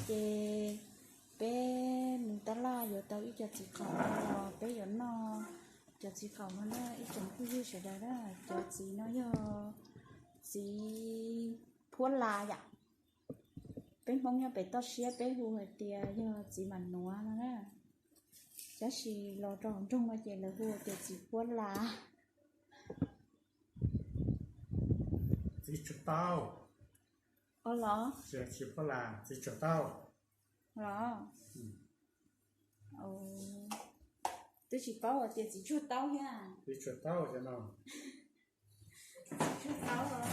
Ces peb mus tab laj yuav tau ib co txiv qaum no los peb yuav noj cov txiv qaum no na ib tsoom phooj ywg sawv daws na. Cov txiv no yog txiv phuab las yom. Peb Hmoob nyob pem toj siab peb hu hais tias yog txiv mam nuav no na. Tab sis los rau hauv nroog no ces lawv hu tias txiv phuab las. Txiv tshuaj taub. Los? Txiv phuab las, txiv tshuaj taub. Los? Twb tsis paub hais tias txiv tshuaj taub thiab. Txiv tshuaj taub cov no. Txiv tshuaj taub los?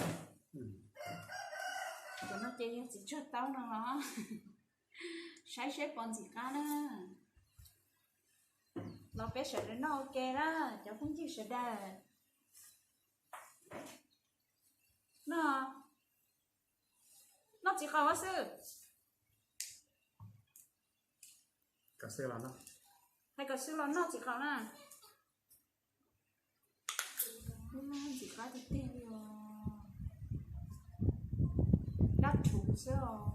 Cov no ces yog txiv tshuaj taub no los? Saib seb puas ntxim qab na. Los peb sawv daws noj ua ke na cov phooj ywg sawv daws. Noj, noj txiv qaum xwb. Hais kom xwb los noj txiv qaum na. Ntxim qab tiag tiag li os. Dab rhuv xwb os.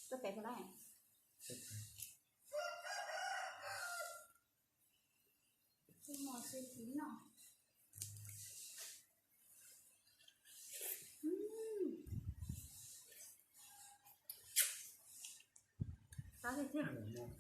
Koj tes puas lawm? Qab tiag tiag.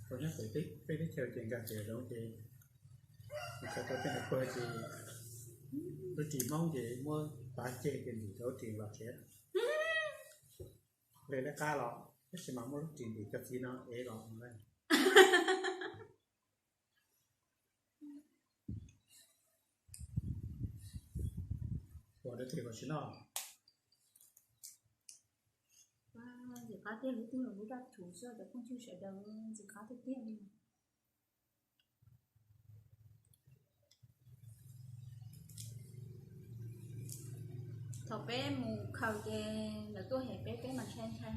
Rau nyob pem peb teb chaws ces nkag tias zoov ces mus khaws rau tej ntawd pawg ces lub ris Hmoob ces muab tav ceg ces ntim rau lub ris los tsev. Li lej qab los tab sis mas muab lub ris ntim cov txiv no ev los no. Ua dab tsi los tsis noj. Ntxim qab tiag li, twb yog lub dab rhuv xwb cov phooj ywg sawv daws, ntxim qab tiag tiag li. Thaum peb mus khaws ces lawv tuaj hem peb, peb mas ntshai ntshai,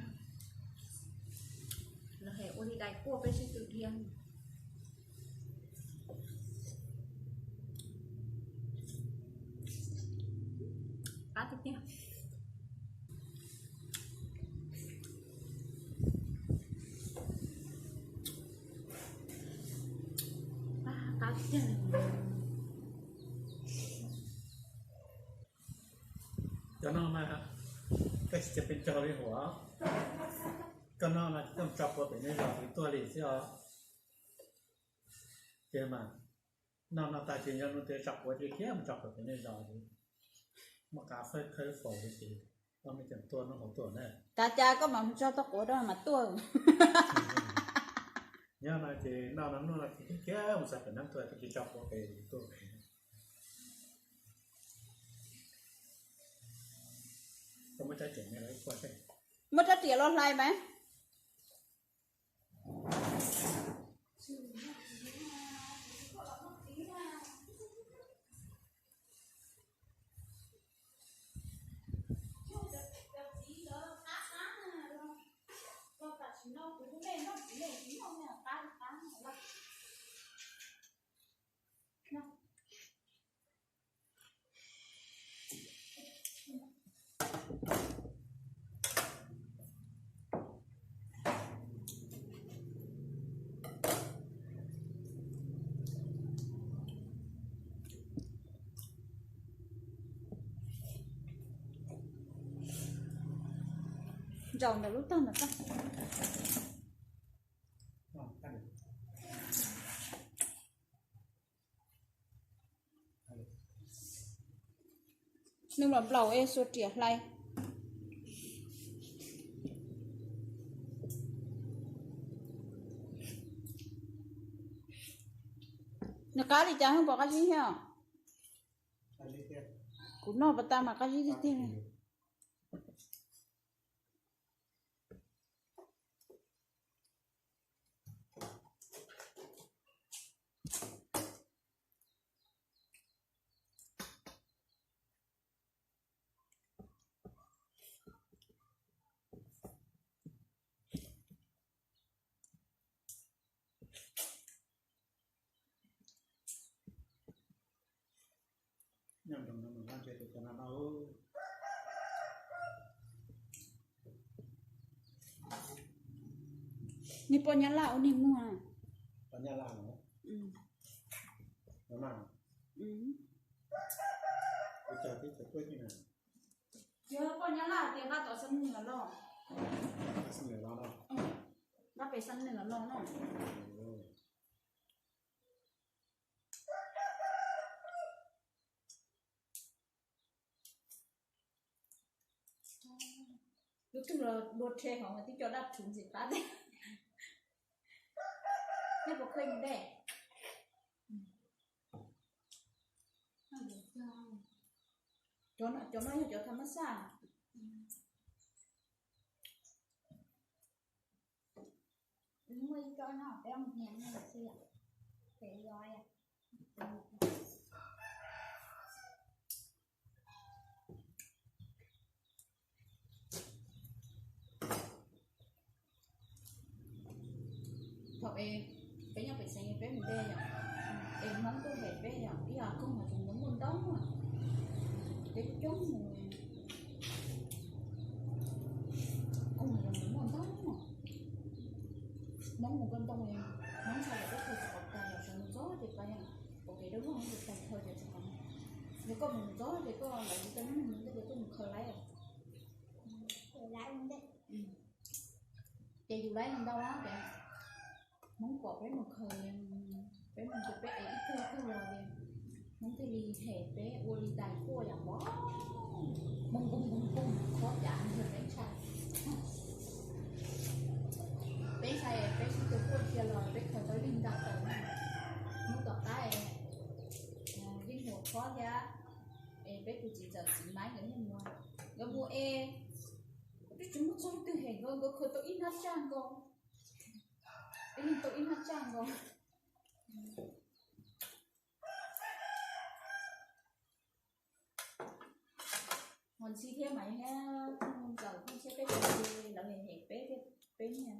lawv hem ua li dais quaj peb sib tw dhia. Qab tiag tiag. Qab tiag. Cov no mas koj tsis cia pes tsawg li huam, koj noj no ces koj mus tso quav pem nej zos ces tuag li xwb os. Ces mas noj noj tas ces yog nug tias tso quav ces khiav mus tso quav pem nej zos ces muaj qab khawb khawb faus li ces ob me ceem tuag noj hauv tuaj na. Cas cas koj mam mus tso tau quav rau mas tuaj. Nyob no ces noj no noj no ces khiav mus xa pem nab tuaj ces tso quav pem tuaj. Muab rab riam los hlais mas. Ntsaum ntawm lub tag ntawd tag. Nws los nplaum es xuas riam hlais. Nws qab li cas pom qab zib thiab? Kuv noj pas tas mas qab zib tiag tiag li. Niag poj Nyab Laj ua niag muag. Yog poj Nyab Laj tias nqa tom xab nws los loj. Nqa pem xab nws los loj no. Lub twg los dua rhe hov mas twb cov dab rhuv ntxim qab tiag. Nej puas kheej dej? Cov no yog cov tham mab xaj. Muaj ib co no peb mus hniav no xwb, pem yos. Thaum es peb nyob pem xeev peb mus de yom, es Hmoob tuaj hem peb yom, ib yam koog mas tseem muaj ntau, peb coob mus, koog mas tseem muaj ntau. Hmoob mus koj ntoo, Hmoob ntshai yom, peb khaws tsis qhov tag yom, sawv mus txog ces pab yom, ua kev dawb vog mus tag khaws ces tsis qhov. Yog koj mus txog ces koj lawv tsis tau nyob mus ntej ces koj mus khaws laib. Ces yus laib ntau na ces Hmoob pom peb mus khaws, peb mus ces peb ev ib tug tug los ces Hmoob thiaj li hem peb ua li tais quaj yom, poob poob poob poob, khob cav nrog peb ntshai. Peb ntshai peb sib tus quaj cia los peb khaws tau lig ntau tawm na. Hnub tom qab es yeej ua khob thiab, es peb tus txiv ntxawm txiv Maiv nkawd yeej mus, nkawd mus es twb tsis muaj txog twg hem nkawd, nkawd khaws tau ib hnab tsaj nkaus, peb yeej tau ib hnab tsaj nkaus. Hos ntxhi thiab mas thiab ntxawm thiab peb tus txiv lawv hem hem peb thiab peb niag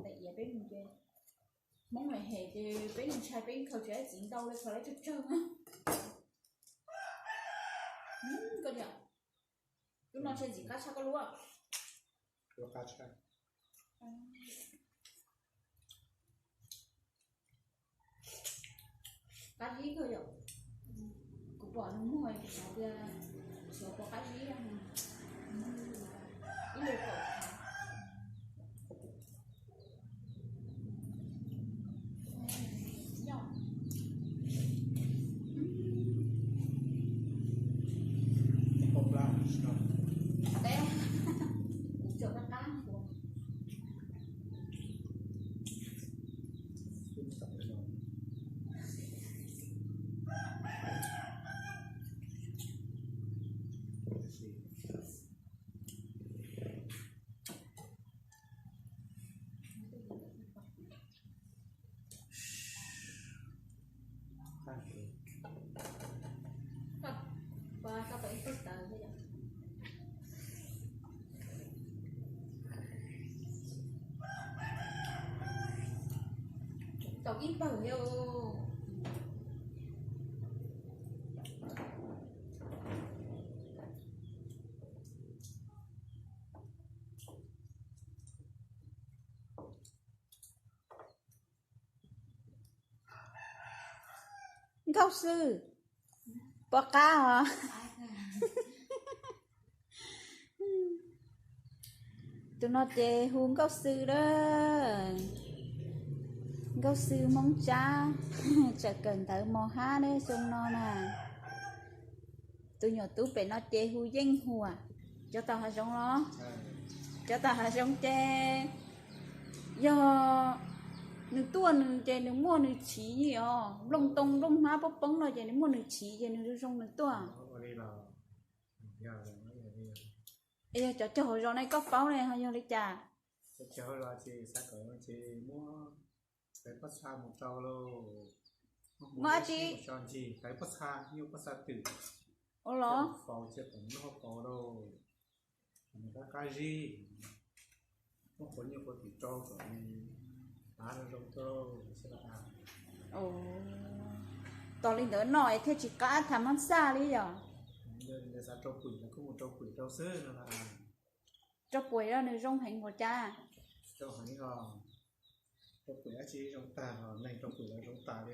daim iav peb mus ces Hmoob hem hem ces peb ntshai peb khaws tsis tau txiv ntau li, khaws lawv tsawg tsawg. Koj niam, lub no ntshe ntxim qab tshaj koj lub. Qab zib kawg yom. Kuv pom nws muag kuv xav tias xyov puas qab zib. Ib lus kom Tau ib pawg thiab. Nkauj Xwm, pom qab os. Tus no ces hu Nkauj Xwm a. Nkauj Xwm Hmoob Tsab, tseem kawm ntawv mos hab ne xyoo no na. Tus nyuam tub pem no ces hu Yeej Huam, cov tau hav zoov los? Cov tau hav zoov ces yog nws tuaj nws ces nws muaj nws chiv os, nplooj too nplooj hmab poob poob no ces nws muaj nws chiv ces nws zoo zoo nws tuaj. Yog cov caug hauv zos ne koj paub ne ho yog li cas? Muaj dab tsi? Ua los? Tos li ntawd no es thiaj tsis qab tham mab xaj li yom. Xav rau pwm los kuj mus rau pwm rau xwb no. Rau pwm los nws zoo heev npaum cas? Zoo heev os. Rau pwm dab tsi zoo tag, neeg rau pwm los zoo tas li.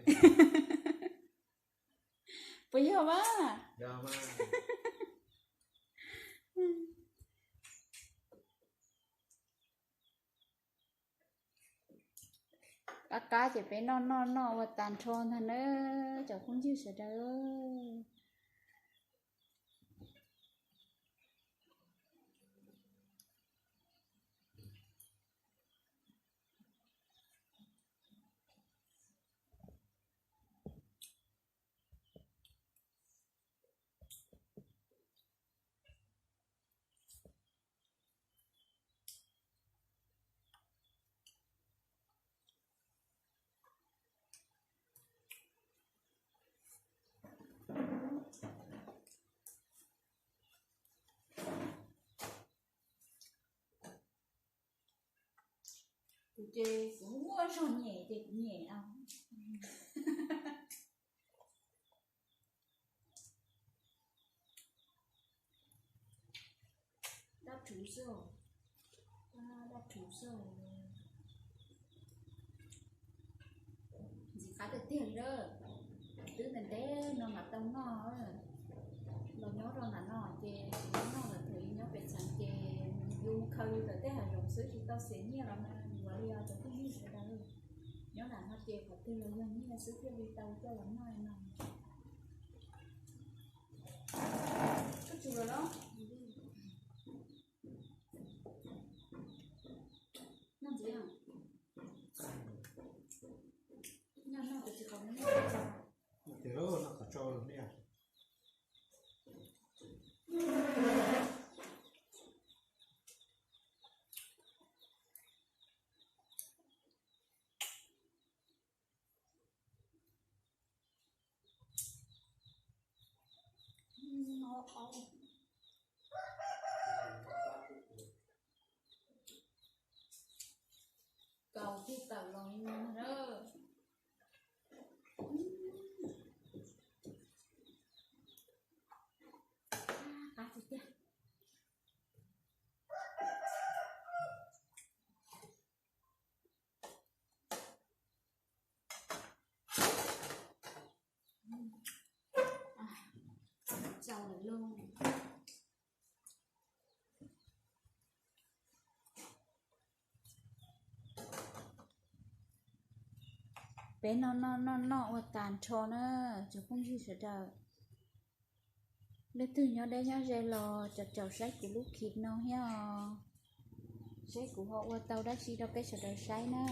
Puas yog mas? Yog mas. Qab qab ces peb noj noj noj ua tas nrho ntag na cov phooj ywg sawv daws. Kuv ces kuv muaj zog nyem ces kuv nyem no. Dab rhuv xwb, dab rhuv xwb. Ntxim qab tiag tiag li lawm. Twb ntev ntev no mam tau noj. Los nyob rau ntawm no ces nyob noj los thaum nyob pem txheeb ces yus khaws yus tawm tej hav zoov xwb tsis tau xiam nyiaj los mas yuav li os cov phooj ywg sawv daws. Nyob nram no ces qhov twg los yog nyiaj xwb thiaj li tau coj los noj no. Koj tsuas los los noj ntxiv, noj noj tsis qhov no. Kaus thiaj tawm los li no na. Qab tiag tiag. Txaus lawm lauj. Peb noj noj noj noj ua tas nrho na cov phooj ywg sawv daws. Leej twg nyob deb nyob ze los caum caum saib kuv lub clip no thiab os, seb kuv ho ua tau dab tsi rau peb sawv daws saib na.